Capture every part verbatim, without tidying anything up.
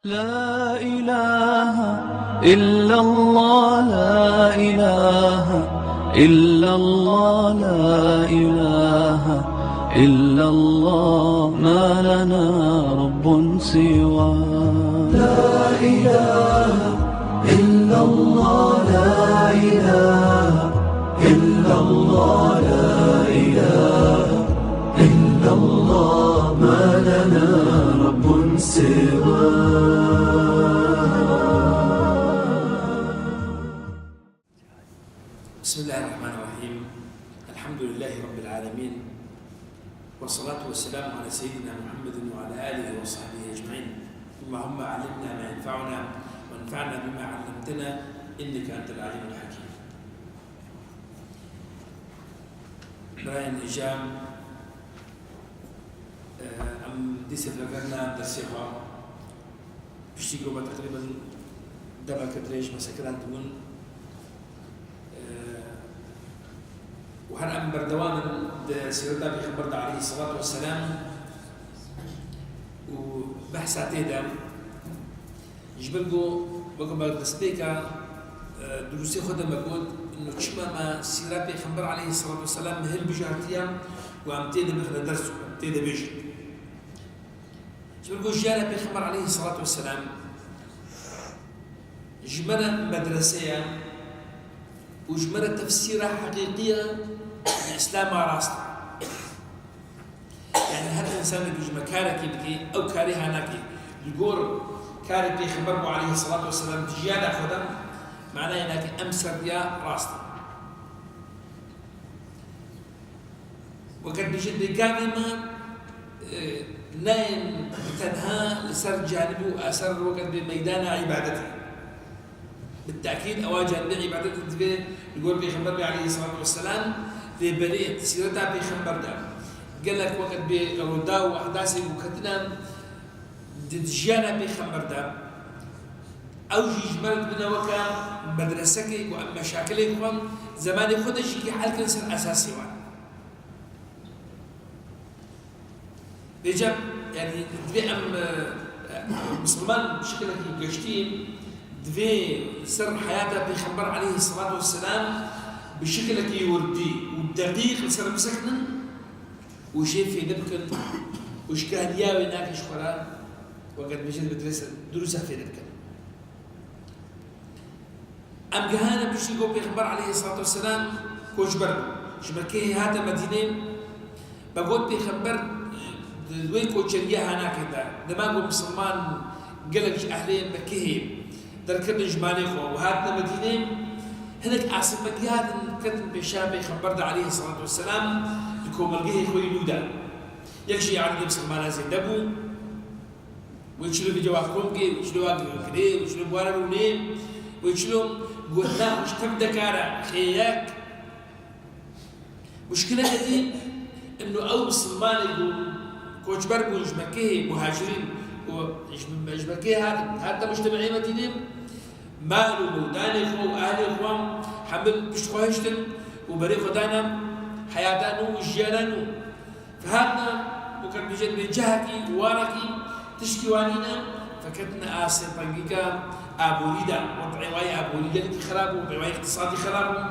لا إله إلا الله، لا إله إلا الله، لا إله إلا الله، ما لنا رب سواه. لا إله إلا الله، لا إله إلا الله، لا إله إلا الله، ما لنا رب سواه. بسم الله الرحمن الرحيم. الحمد لله رب العالمين. والصلاة والسلام على سيدنا محمد وعلى آله وصحبه أجمعين. اللهم علمنا ما ينفعنا وانفعنا بما علمتنا إنك أنت العليم الحكيم. Birayên hêja, e, em dîsa vekirina dersê xwe. Piştî ku me teqrîben demeke dirêj me sekiran dibûn. E, û her em berdewam in di sîreta Pêxember de aleyhisselatu vesselam û behsa tê de. Ji ber ku weke me destpêka, e, durusê xwe de me got, ino çima me sîra Pêxember aleyhisselatu vesselam hilbijartiye û em tê de bixine ders û em tê de bêjin. Ji ber ku jiyana Pêxember aleyhisselatu vesselam ji me re medrese ye û ji me re tefsîra heqîqî ye, Îslama rast e. Yani her însanekî ji me karekî bike, ew karê ha nake. Li gor karê Pêxember bû aleyhisselatu vesselam di jiyana xwe de, manayê nake em ser diya rast in. Weke dibêjin bê gavê me, e, nayên tenha li ser canibî û eser weke dibê meydana îbadetê. Bi tekîd ewa canibê îbadetê divê li gor Pêxember bê aleyhisselatu vesselam, lê belê sîreta Pêxember de gelek weke dibê rûdaw û ehdasê ku ketine di jiyana Pêxember de, ew jî ji me re dibine weke medresekê ku em meşakilê xwe, zemanê xwe de jî hel kin ser esasê wan. Vêca, yani, divê em, e, e, misilman bi şekilekî geştî, divê ser heyata Pêxember aleyhisselatu vesselam bi şekilekî wirdî û deqîq li ser bisekinin û jê fêde bikin û ji kehliya wê nake ji xwe re, weke dibêjin bi dirêse, dirûsa fêde bikin. Em gihane piştî ku Pêxember aleyhisselatu vesselam koçber bû. Ji Mekkeyê hate Medînê, me got Pêxember di wê koçeriya hanakê de, dema ku misilman gelek ji ehlê Mekkeyê derketin ji malê xwe û hatine Medînê, hinek asîlpegî hatin ketin pêşiya Pêxember de aleyhisselatu vesselam di komelgehê xwe yî nû de. Yek ji ehlê misilmana zêde bû. Wê çilo vêca wa kom ke, wê çilo wa girê, wê çilo bi wan re rûnê, wê çilo got na xwe ji tev dekare, xêyek. Muşkileke dî, ino ew misilmanê ku koçber bûn ji Mekkeyê, muhacirîn, û ji, ji Mekkeyê hatin, hatin mujtemeê Medînê, mal û mewdanê xwe û ehlê xwe hemil pişt xwe hiştin û berê xwe dane heyata nû û jiyana nû. Fehatne, weke dibêjin bê cihekî, warekî, tişkî wa nîne, feketine asê tengîka aborî de, wet'ê wa yê aborî gelekî xerab bû, wet'ê wa yê îqtisadî xerab bû.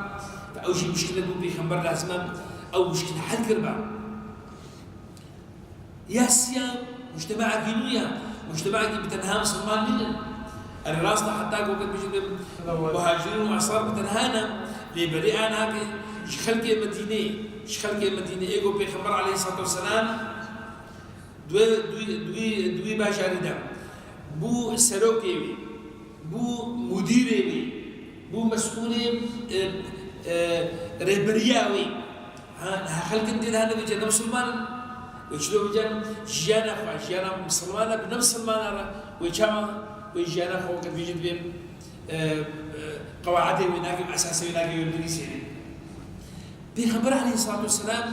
Fe ew jî muşkile bû, Pêxember lazim e ew muşkile hel kiriba. Ya siya, mujtema'ekî nû ya, mujtema'ekî bi tenha misilman nînin. Erê rast e, heta ku weke dibêjin bê muhacirîn û ensar bi tenha ne, lê berê a nake ji xelkê Medînê, ji xelkê Medînê ê ku Pêxember aleyhisselatu vesselam di wê, di wî, di wî, di wî bajarî de bû serokê wê, bû mudîrê wê, bû mesûlê, e, e, rêberiya wê. Ha, niha xelkin tê de hene vêca ne misilman in. Wê çilo vêca jiyana xwe, jiyana misilmana bi ne misilmana re, wê çawa wê jiyana xwe weke dibêjin bê, e, e, qewaetê wê nake, esasê wê nake wê binivîsê. Pêxember aleyhisselatu vesselam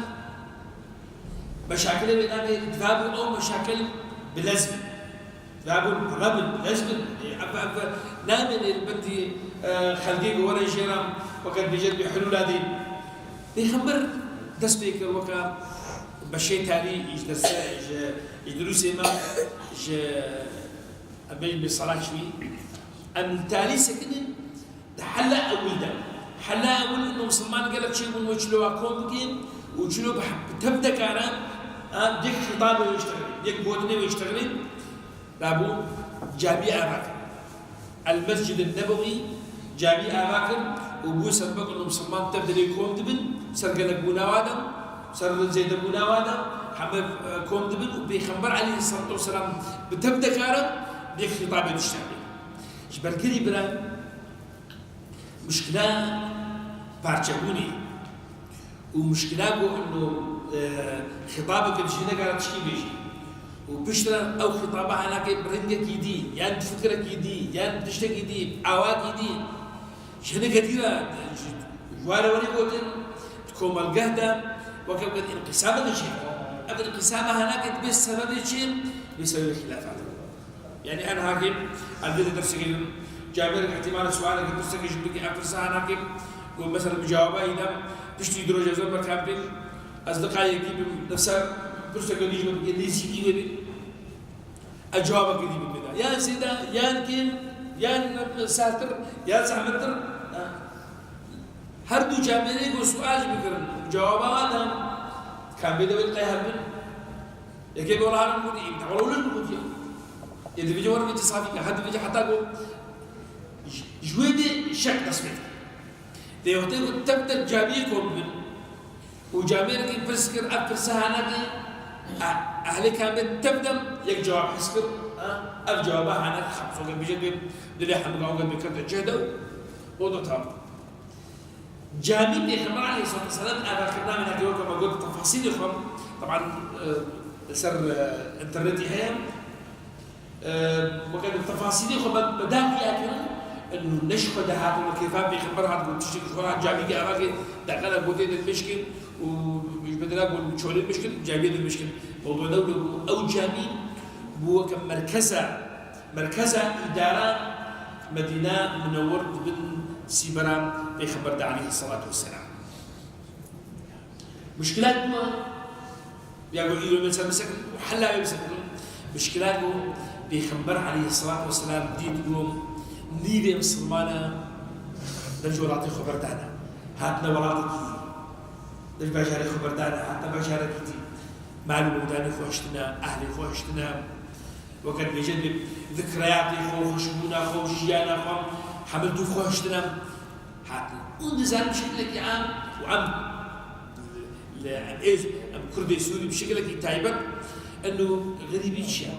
meşakilê wê nake, diva bû ew meşakil bi lez bin. Diva bûn bi re bin, bi lez bin. Ev, ev namêne li bendî, e, xelkê ku were jê re weke dibêje bê hilûla dîn. Pêxember dest pê kir weke beşê tarî ji derse, ji, ji dirûsê me, ji Em bêjin bê sala çûyî. Em li talî sekinin di hela ewil de. Hela ewil ino misilman gelek çêbûn wê çilowa kom bikin û çilo bi, bi tev dekare, em yek xîtabê wê ji texilî, yek gotinê wê ji texilî. Rabû camî ava kir. El Mescid Nebewî camî ava kir û bû sebebek ino misilman tev dilê kom dibin, ser gelek bûna wa de, ser zêdebûna wa de, heme, e, kom dibin û Pêxember aleyhisselatu vesselam bi tev dekare bê xîtabê diştane. Ji ber kirî bira muşkila parçebûnê û muşkila ku ino, e, xîtabeke dişî nekare tişkî bêjî. Û piştre ew xîtaba henakê bi rengekî dî, yan bi fikrekî dî, yan bi tiştekî dî, bi awakî dî, ji hinekê dî re, ji, ji ware werî gotin, di komelgeh de weke bi înqîsameke jî. Ev înqîsama henakê dibe sebebê çi? Dibe sebebê xîlafat. Yani en hakim, elbette dersekê din, camêrek ihtimal sualekî pirseke ji bikî, ev pirsa en hakim, ku mesela bi cewaba î de, piştî du roja zor berkam bin, ez liqa yekî bim, nefsa pirseke dî ji min bikî, nêzîkî wê bin, ez cewabekî dî bim bida. Yan zêde, yan kêm, yan sertir, yan zehmettir. Ha. Her du camêrê ku sual ji bikirin, cewaba wan de, kam bê de wê liqayê hev bin. Yekê gola herin gotiye, îmtihana wilo gotiye. Ê divêje werin vêce safî ke, her divêje heta ku ji, ji wê dê şek dest pê dike. Dê wextê ku tev tev camiyê kom bin û camêrekî pirs kir, ev pirsa hanakê, e, ehlê kamê tev dem yek cewab hez kir, e, ev cewaba hanakê xemsoke bêje bê dilê hemû gawge bê kete cih de û o da tam. Camî Pêxember aleyhisselatu vesselam avakirina min heke weke me got tefasîlê xwe, teban, e, li ser, e, înternetî heye. E, weke tefasîlê xwe me, me daqiya kirin, eno ne ji xwe de hat, weke kêfa Pêxember hat, got tiştekî ji xwe hat, camî ke avakê deqela gotê de mişkin û ji bedela got çolê mişkin, camiyê de mişkin. Mewdu ne wilo bû, ew camî bû weke merkeza Merkeza îdara Medîna Munewwer di bin sîbera Pêxember de aleyhisselatu vesselam. Muşkilat bû, ya ku îro mesela bisekin û hela wê bisekin, muşkilat bû Pêxember aleyhisselatu vesselam dît ku nîvê misilmana dev ji welatê xwe berdane. Hatine welatekî, dev bajarê xwe berdane, hatine bajarekî dî. Mal û mewdanê xwe hiştine, ehlê xwe hiştine. Weke dibêje, bi zikriyatê xwe, xweşbûna xwe û jiyana xwe, hemil dû xwe hiştine hatin. Û dizanin bi şekilekî am û em li, em êz, em Kurdê Sûrî bi şekilekî taybet, eno xerîbî çi ye?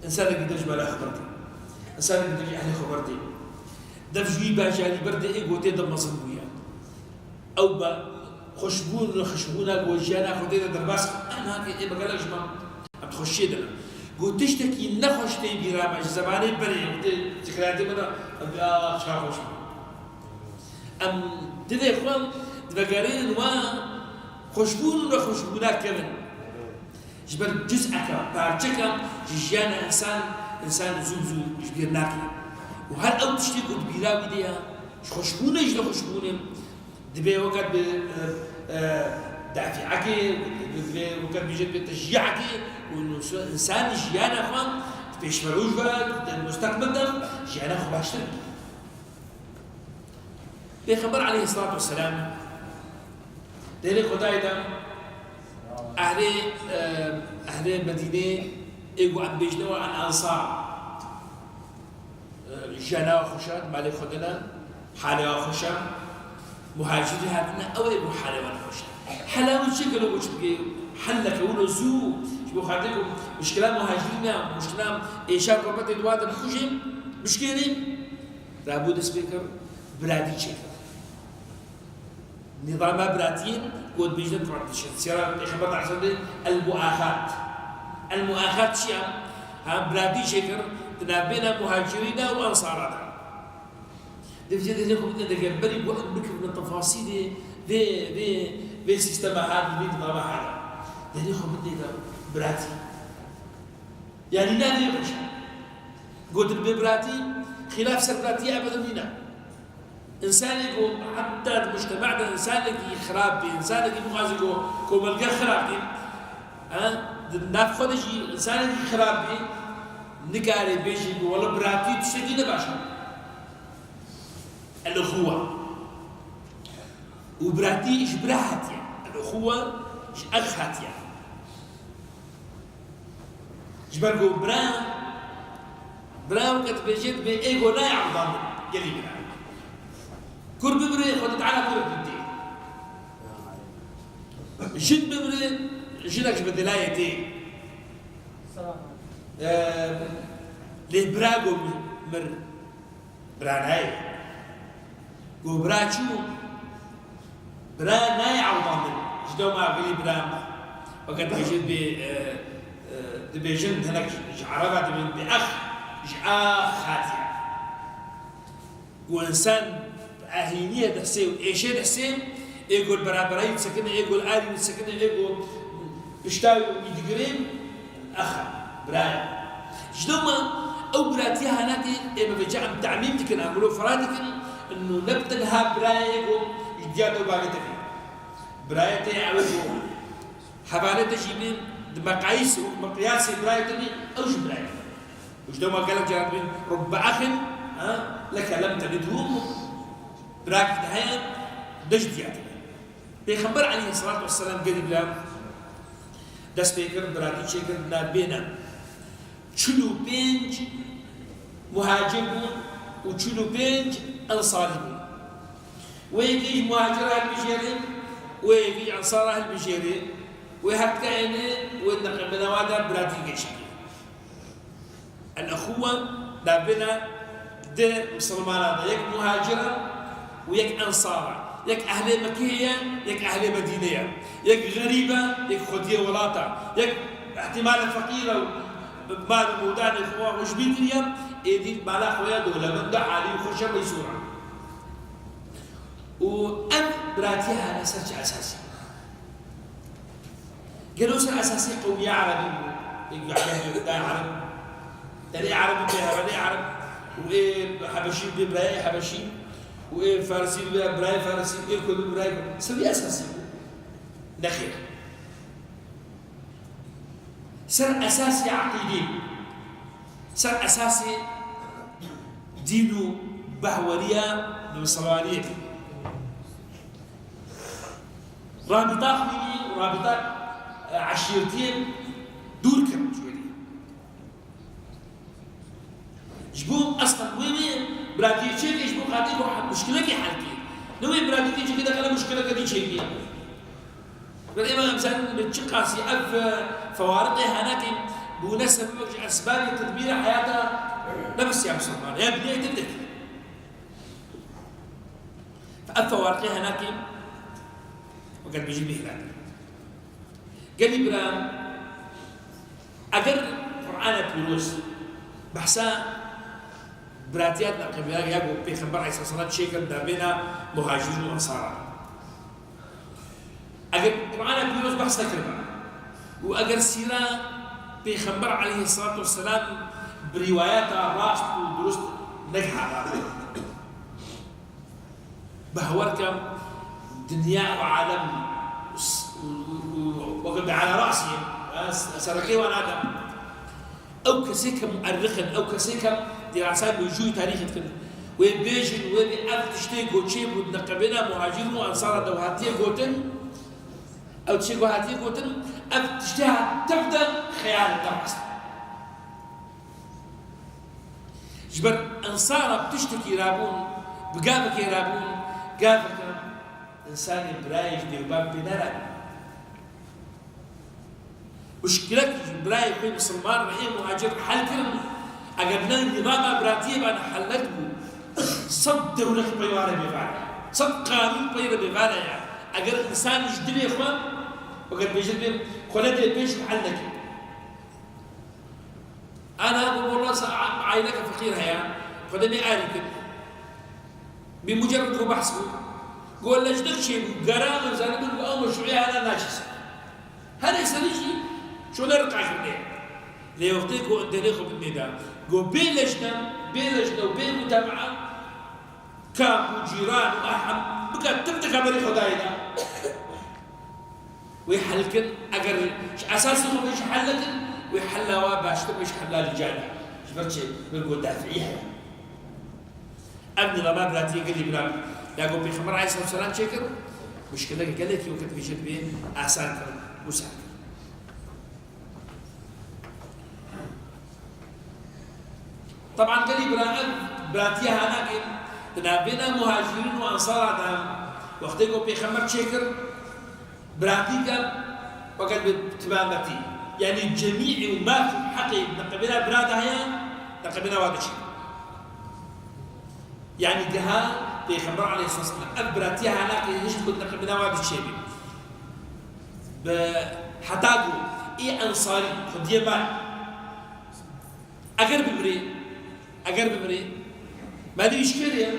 Însanekî dev ji mala xwe berdê. Însanekî dev ji ehlê xwe berdê. Dev ji wî bajarî berdê, ê gotê de mezin bûye. Ew be xweşbûn û xweşbûna ku jiyana xwe tê de derbas kir, em hake ê begelek ji me, em di xweşiyê de ne. Got tiştekî nexweş tê bîra me ji zemanê berê, tê zikriyatê me de, em bê, ah, çawa xweş bû. Em dilê xwe divegerînin wa xweşbûn û nexweşbûna kevin. Ji ber cuz'eke, parçeke ji jiyana însan, însan zû bi zû ji bîr nake. Û her ew tiştê ku di bîra wî de ye, ji xweşbûnê, ji nexweşbûnê, dibê weke bi, e, e, dafîekê, dibê weke bêje bi teşcîekê û însan jiyana xwe di pêşverûj ve, di musteqbil de jiyana xwe baştir bike. Pêxember aleyhisselatu vesselam, dêrê Xwedayê de ehlê, e, ehlê Medînê ê ku em bêjine we el Ensar, e, jiyana xweş e, malê xwe dine, halê xweş e, muhacirî hatine, ew ê ku halê wan xweş e. Hela wî çi gelo ku çi bike, helleke wilo zû, ji bo xatirê ku muşkila muhacirî ne, muşkila êşa gurbetê di wan de bikujê, bişkênê, rabû dest pê kir, biratî çêkir. Nîzama biratiyê, ku dibêjin tradition, siyara Pêxember aleyhisselam de el muaxat. El muaxat çi ye? Ha, biratî çêkir, di navbêna muhacirîna û ensara de. Dibêje dê xwe bidin dege, berî ku em bikevine tefasîlê vê, vê, vê sîstema hat, vê nîzama hat. Dê xwe bidin de biratî. Yanî ne vê xweş e. Gotin bê biratî, xîlaf ser biratiyê ebeden nîne. Însanê ku heta di mujtema de însanekî xirab bê, însanekî bixwaze ku komelge xirab bê, he, di nav xwe de jî însanekî xirab bê, Nikarê bêjî ku wele biratî tiştekî ne baş e. El-uxuwe. Û biratî ji bira hatiye. El-uxuwe ji ex hatiye. Ji ber ku bira, bira weke dibêje dibê êgo nayê ewdandin gelî bira. Kur bimire, Xwedê Teala kurek didê. Jin bimire, jinek ji bi dilayê tê. Eee, lê bira go mir, bira nayê. Go bira çû, bira nayê ewdandin. Ji dema gelî bira me. Weke dibêjin bê, eee, eee, dibêjin hinek ji, ji Ereba dibên bê ex, ji ax hatiye. Ku însan bi ehîniyê dihsê û êşê dihsê, ê ku li beraberayî disekine, ê ku li arî disekine, ê ku pişta wî digirê, ex e, bira ye. Ji dema ew biratiya hanakê ê me vêca em temîm dikin, em wilo fira dikin, ino ne bi tenha birayê ê ku ji diya te û bavê te bê. Birayê te ye ew ê ku Hevalê te jî bê di meqayîs û miqyasê birayê te bê, ew jî birayê te. Û ji dema gelek caran dibên, "Rubbe exin, ha, leke lem telidhu ummuk." Birakî te heye, ne ji diya te be. Pêxember aleyhisselatu vesselam gelî bira dest pê kir, biratî çêkir, navbêne. Çil û pênc muhacir bûn û çil û pênc ensarî bûn. Wê yekî ji muhacira hilbijêrê, wê yekî ji ensara hilbijêrê, wê her dikeyne wê di neqebêna wan de biratî geşikê. El-exûwe navbêna di misilmana de, yek muhacir e û yek ensar e. Yek ehlê Mekê ye, yek ehlê Medîne ye. Yek xerîb e, yek xwediyê welat e. Yek ihtimal e feqîr e û bi mal û mûdanê xwe xweş bî kiriye, êdî mala xwe ya dewlemend e, alî û xweş e, meysûr e. Û ev biratiya hene ser çi esasî? Gelo ser esasê qewmiya erebî bû? Ê guhdarê da ereb. Tenê ereb bê hevalê ereb. Û ê hebeşî bê birayê hebeşî. Û ê farisî bê birayê farisî. Ê kurd bê birayê kurd. Ser vî esasî bû? Nexêr. Ser esasê eqîdî. Ser esasê dîn û behweriya bi misilmaniyê bû. Rabîta xwînî û rabîta, e, eşîretiyê dûr kirin ji wê dî. Ji bo eslen wê, wê biratiyê çêke ji bo xatirê ku muşkilekê hel kê. Ne wê biratiyê çêke de qele muşkileke dî çêkê. Ber êma em zanin bi çi qasî ev, e, fewariqê henekê bûne sebebek ji esbabê tedbîra heyata nefsiya misilman ya dinyayê din dikir. Ev fewariqê henekê weke dibêjin bêhna. Gelî bira, eger Qur'ana Pîroz behsa biratiya di neqebêna ya ku Pêxember aleyhisselam çêkir navbêna muhacirîn û ensara. Eger Qur'ana Pîroz behs nekiriba û eger sîra Pêxember aleyhisselatu vesselam bi rîwayeta rast û durust negihaba, Bawer ke dinya û alem û s-, û, û, û, weke bi ala rasî, e, s-, sereke wan Adem. Ew kesê ke muerrix in, ew kesê ke dîrasa mewjûyî tarîxê dikin. Wê bêjin, wê bê ev tiştê ku çêbû di neqebêna muhacir û ensara de hatiye gotin, ew tiştê ku hatiye gotin, ev tiştê hat tev de xeyal e, ne rast. Ji ber ensara bi tiştekî rabûn, bi gavekê rabûn, gaveke însanê birayê ji dêvbavê pê nerabî. Muşkilek ji birayê xwe misilman re ê muhacir hel kirin, eger ne nîzama biratiyê ban hel nedibû, sed dewlek peyva re bêvan e, sed qanûn peyva bêvan e ya. Eger însan ji dilê xwe, eger bêjin bê xwe nedê pêş û hel neke. Ana ku wela se aileke feqîr heye, xwe demê arî kir. Bi mucerred ro behs bû. Go lejnek çêbû, gera min zanibûn bi ew meşruiya hela naçî ser. Herê serî jî şole riqakirine. Lê wextê ku enderê xwe bidinê de, go bê lejne, bê lejne û bê mutabaa, kap û cîran û erhem bike tim dike berî Xwedayê de. Wê hel kin, eger ji esasê xwe bê jî hel nekin, wê hela wa baştir be ji hela li cana. Vir çê, vir got dafiî heye. Ev nîzama biratiyê gelî bira, ya ku Pêxember aleyhisselatu vesselam çêkir, muşkileke gelekî wekî dibêjin bê asan kir û sar kir. Teban gelî bira ev biratiya hanakê di navbêna muhacirîn û ensara de wextê ku Pêxember çêkir, biratî ke weke bi timametî, yanî cemî û maf û heqê neqibêna bira de heye, neqibêna wa diçe. Yanî geha Pêxember aleyhisselam ev biratiya hanakê hişt ku neqibêna wa diçe bî. Bi heta ku ê ensarî xwediyê me eger bimrê, eger bimrê, malî wî ji kê re ye?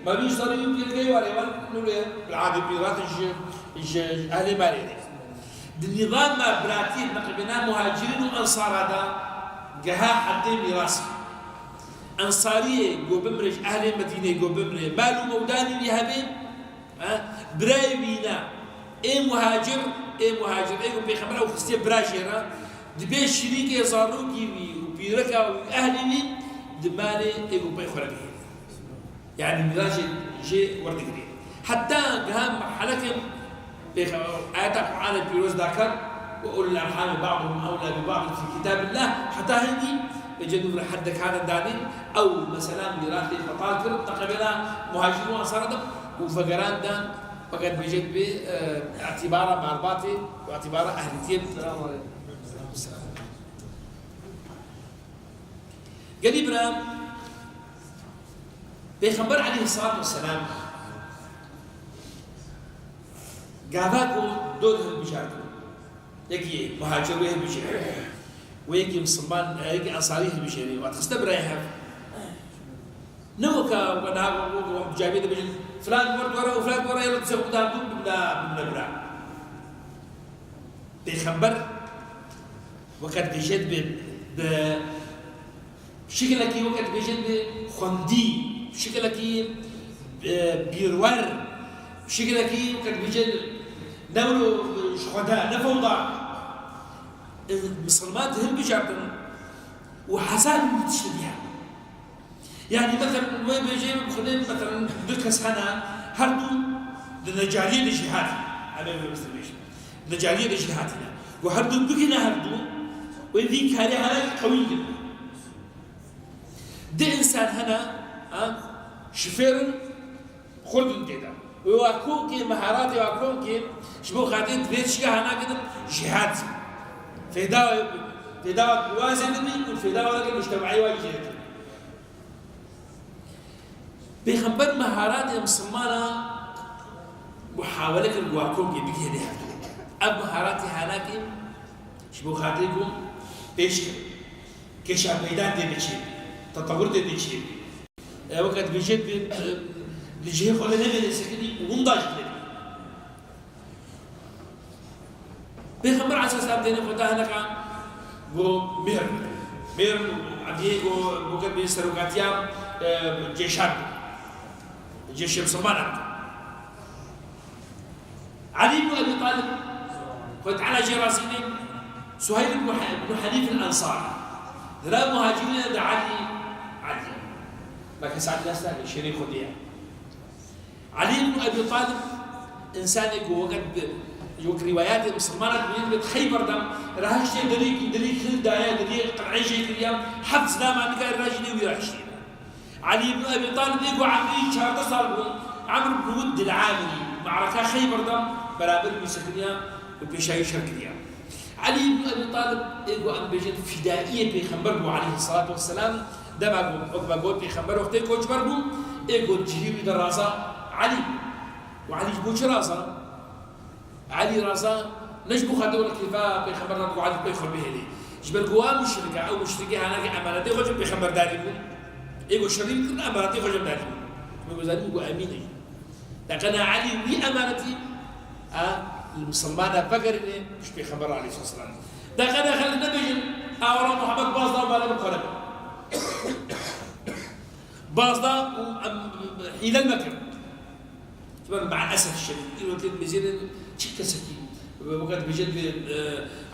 Malî wî ji zarî û pîrgeyê warê wan nûrê ye. Bil'adê pîratin ji, ji ehlê malê re. Di nîzama biratiyê neqibêna muhacirîn û ensara de geha heddê mîrasî. Ensariyê ku bimrê ji ehlê Medînê ku bimrê, mal û mewdanî wî hebe, ha? Birayê wî ne. Ê muhacir, ê muhacir, ê ku Pêxember ew xistiye bira jê re, dibê şirîkê zarokî wî û pîreka wî û ehlê wî di malê ê ku pey xwe re bihêle. Yanî mîracê jê werdigirê. Heta geha meheleke Pêxe-, ayeta Qur'anê pîroz daket, "Ve ulul erhami ba'duhum evla bi ba'din fi kitabillah", heta hingî, vêca nû re heddek hate danîn, ew mesela mîrasê xwe tal kir, neqibêna muhacirîn û ensara de û vegeran dan, weke dibêje dibê, e, îtîbara malbatê û îtîbara ehlîtiyê. Gelî bira, Pêxember aleyhisselatu vesselam gava ku dor hilbijardin. Yekî muhacir wê hilbijêre. Wê yekî misilman, e, yekî ensarî hilbijêre. Wat xiste birayê hev. Ne weka, weka niha, weka, weka, weka cavê dibêjin, filan wert were û filan were, yala dizê xwe da bû, bimne, bimne bira. Pêxember weke dibêje dibe bi şikilekî, weke dibêje dibe xwendî, şikilekî, e, bîrwer, şikilekî weke dibêje ne wilo ji xwe de, ne fewda. E, misilman di hilbijartin û hezar û tişt diya. Yanî, mesela, wê bêjê, bi Xwedê, mesela, du kes hene, her du di necariyê de jî hatî. Em ê wê bizdibêjin. Necariyê de jî hatîne. Û her du bikine her du, wê vî karê hene qewî bin. Di însan hene, ha, şifêr in, xurt in tê de. Wê wa konkê, meharatê wa konkê, ji bo xatirê divê çiya hana gidin, jihad. Fêda, fêda wa bi wa zêde bî û fêda wa leke mujtema'ê wa jî zêde. Pêxember meharatê misilmana muhawele kir ku wa konkê bigihêne hevdû. Ev meharatê hanakê ji bo xatirê ku pêş kir. Kêşa peyda tê biçî, tetewir tê biçî. E, weke dibêje bi, e, li cihê xwe de nemêne sekinî û winda jî nebî. Pêxember aleyhisselam têne xwe da hineka go mêr. Mêr û Ebiyê go, go ke bê serokatiya, e, cêşan. Cêşê misilmanan. Elî ibn Ebî Talib, Xwedê Teala jê razî be, Suheyl ibn He-, ibn Henîf el-Ensarî. Di nav muhacirînan de Elî, Elî. Belkî Se'd nas nake, şêrê Xwedê ye. Elî ibn Ebî Talib, însanê ku weke bi, wek rîwayatê misilmanan dibînin, bi Xeyber de rahiştê derî, derî kil daye, derî qir'ê jê kiriye, heft zilaman nikare rajî lê wî rahiştê. Elî ibn Ebî Talib ê ku emrî çardeh sal bû, Emr ibn Wudd el-Amirî, me'reka Xeyber de beraber wî sekiniya û pêşayî şer kiriya. Elî ibn Ebî Talib ê ku em bêjin fîdaiyê Pêxember bû aleyhisselatu vesselam, dema ku, wek me got, Pêxember wextê koçber bû, ê ku cihê wî de raza Elî. Û Elî ji bo çi raza? Elî raza ne ji bo xatir wela kêfa Pêxember nabû Elî pey xwe bihêlê. Ji ber ku wa muşrika, ew muşrikê hanakê emanetê xwe ji Pêxember darî bû. Ê ku şerî bikir emanetê xwe ji darî bû. Ji ber ku zanî ku emîn e. Deqena Elî wî emanetî, a, li misilmana vegerîne, ji Pêxember aleyhisselam. Deqena xelk nebêjin, a wela Muhammed baz da, bale bi xwe nebe. Baz da û em hîle mekin. Ji ber me'lesef şerîf, îro tê dibêjêne çi kesekî Wekî dibêjin, e,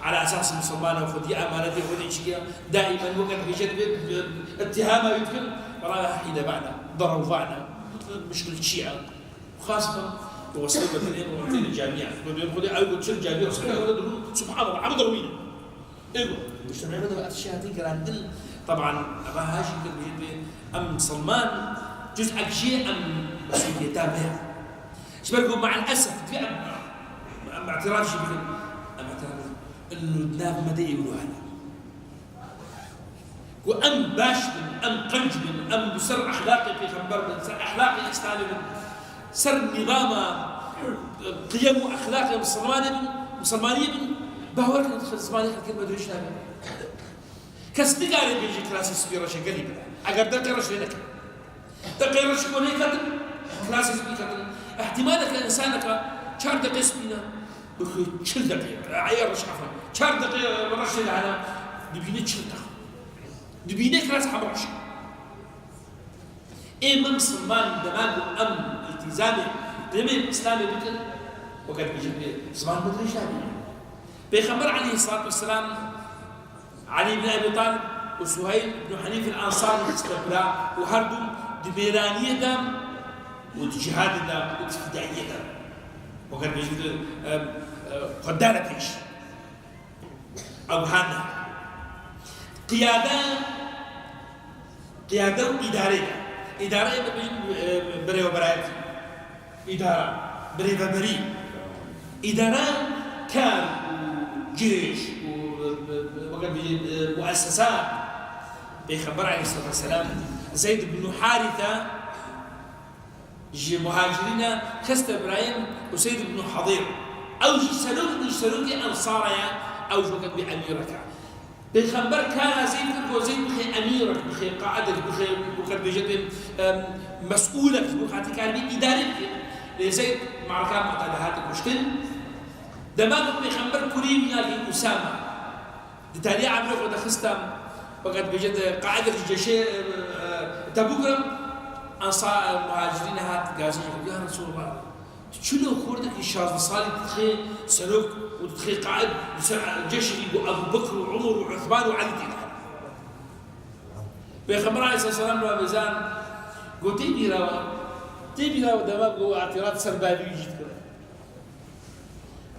ala esas misilmana xwedî, emanetê xwedî çikiya, daimen wekî dibêjin, e, ittihama wî dikin, bela hîle vana, derew vana, muşkil çi ye? Xas be, tu wesîle bedilê, tu têne camî ye. Tu dibê xwedî ew got çil camî ye, subhanallah, ew derewîne. Ego, mujtemê me de ev tiştê hatî girandin. Teban, eva ha jî kir bêjin, em misilman, cuz'ek jê em mesûliyeta me ye. Ji ber ku me'el esef, divê em, em îtiraf jî bikin. Em îtiraf bikin. Ino di nav me de ê wilo hene. Ku em baş bin, em qenc bin, em bi ser exlaqê pêxember bin, ser exlaqê Îslamê bin, ser nîzama, e, qiyem û exlaqê misilmanê bin, misilmaniyê bin, bawer kin zimanê xelkê me dirêj nabe. Kes nikare bêje kilasê spî reşe gelî bira. Eger deqê reş lê neke. Deqê reş ku lê ketin, kilasê spî ketin. Îhtîmaleke însaneke çar deqê spî ne, bixwe çil deqê, eya reş, efendim. Çar deqê reş lê hene, dibîne çil deq. Dibîne kilas hemreş. Ê me misilman dema ku em îltîzamê qiyemê Îslamê bikin, wekî dibêjin, ziman me dirêj nabîne. Pêxember aleyhisselatu vesselam, Elî ibn Ebî Talib û Suheyl ibn Huneyf el-Ensarî xiste bira û her du di mêraniyê de û di cihadê de û di fîdayiyê de. Wekî dibêjin, em, e, xwe dane pêş. Ew hane. Qiyade, qiyade û îdare ye. Îdare ye, bibêjin, e, birêveberayetî. Îdara, birêveberî. Îdara kar û cêş û, e, e, wekî bibêjin, e, muessesa. Pêxember aleyhisselatu vesselam Zeyd ibn Harithe ji muhacirîna xiste birayê Useyd ibn Hudeyr. Ew jî serok, jî serokê Ensara ye, ew jî wekî dibê emîrek e. Pêxember kara Zeyd kir ku Zeyd bixê emîrek, bixê qaidek, bixê, wekî dibêje, em, mesûlek ji bo xatirî karibî îdare bike. Lê Zeyd marka Mu'te de hate kuştin. Dema ku Pêxember kurî wî navê Usame. Di tariya emrê xwe de xistem, wekî dibêje, di qaidek ji ceşê, e, e, Tebûk re, Ensa-, e, muhacirîn hat gazî xwe, ya Resulallah, tu çilo xwerdekî şazdeh salî dixê serok û dixê qaid, li ser ceşekî ku Ebu Bekr û Umar û Uthman û Elî tê de. Pêxember aleyhisselam ra vêzan, got, tê bîra we, tê bîra we dema ku îtiraz ser bavî wî jî dikir.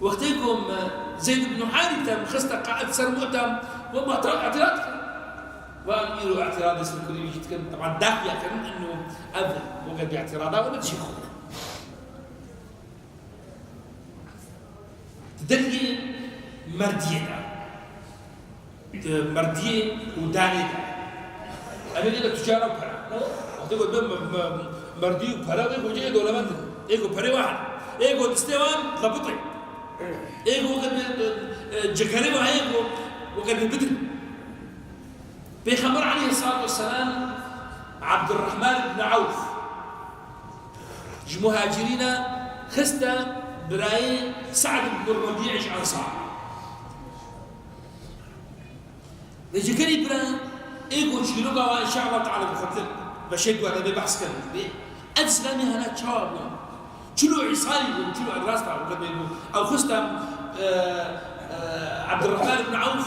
Wextê ku me Zeyd ibn Harithe me xiste qaid ser Mu'te, we me îtiraz kir. Van îro îtiraz ser kurî wî jî dikin. Teban daxuya kirin ino ev weke bi îtirada we ne çi xwe. Di dergê merdiyê de. Di merdiyê û danê de. Em ê ne tucara û pere. Wextê ku me, me, me, merdî û pere, wê ku cihê dewlemend in. Ê ku perê wan, ê ku distê wan lebitê. Ê ku weke bi, e, e, cekerê wan heye ku weke bi bidin. Pêxember aleyhisselatu vesselam Abdurrahman ibn Awf ji muhacirîna xiste birayê Sa'd ibn Rabi'ê ji Ensar. Lê cekerî bira, ê ku çîroka wan, inşallah teala, bi xwe beşê dua de bê behs kirin. Bê, ev Îslamê hene çawa bû? Çilo îsalî bû, çilo, rasta bû, bê bû. Ew xistem, e, e, Abdurrahman ibn Awf,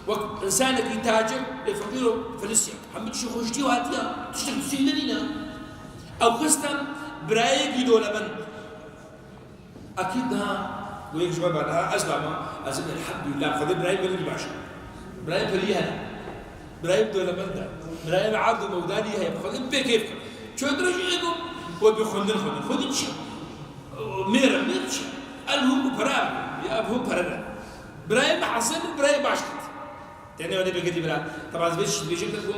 wek însanekî tacir, ê feqîr û felisya. Hemû tiştê xwe ji dî hatiya, tiştek dûsî nîne. Ew xistem birayekî dewlemend. Ekîd niha ku yek ji me be niha ez dama, ez ê elhamdulillah, Xwedê birayê gelekî baş e. Birayê perî hene. Birayê dewlemend e. Birayê me erd û mewdanî heye. Xwedê pê kêf kir. Çendire jî ê ku, ku bi xwendin xwendin. Xwendin çi? Mêr e, mêr çi? El hûn ku pere, ya hûn pere ne. Birayê me hesê min birayê baş kir. Tenê wene bigirî bira. Teban ez bêjim, bêjim ku,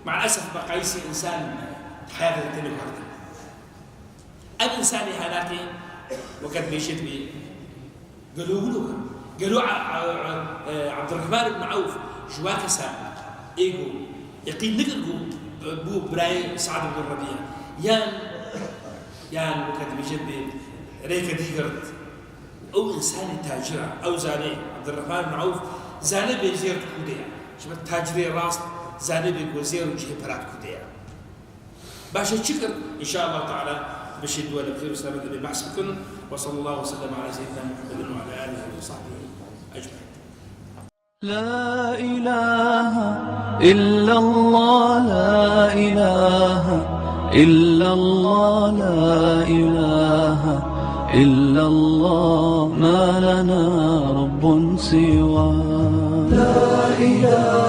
maalesef, meqayîsê însan heyatê de tenê xwendin. Ev însanê henatê weke dibêjê dibê gelo wilo bû. Gelo A-, A-, A-, e, Abdurrahman ibn Awf ji wa kesa ê ku yeqîn nikir ku bû birayê Sa'd ibn Rabi'a. Yan, yan weke dibêje dibê rêke dî girt. Ew însanê tacir e. Ew zanê, Abdurrahman ibn Awf, zanê bê zêr di kûdê ye. Ji ber tacirê rast, zanê bê ku zêr û cihê pera di kûdê ye. Baş e, çi kir? Înşallah teala, Bişî tu bi xêr û selamet dê behs bikin. Ve sallallahu ve sellem ala seyyidina Muhammedin ve ala alihi ve sahbihi ecmaîn. لا إله إلا الله، لا إله إلا الله، لا إله إلا الله، ما لنا رب سواه. لا إله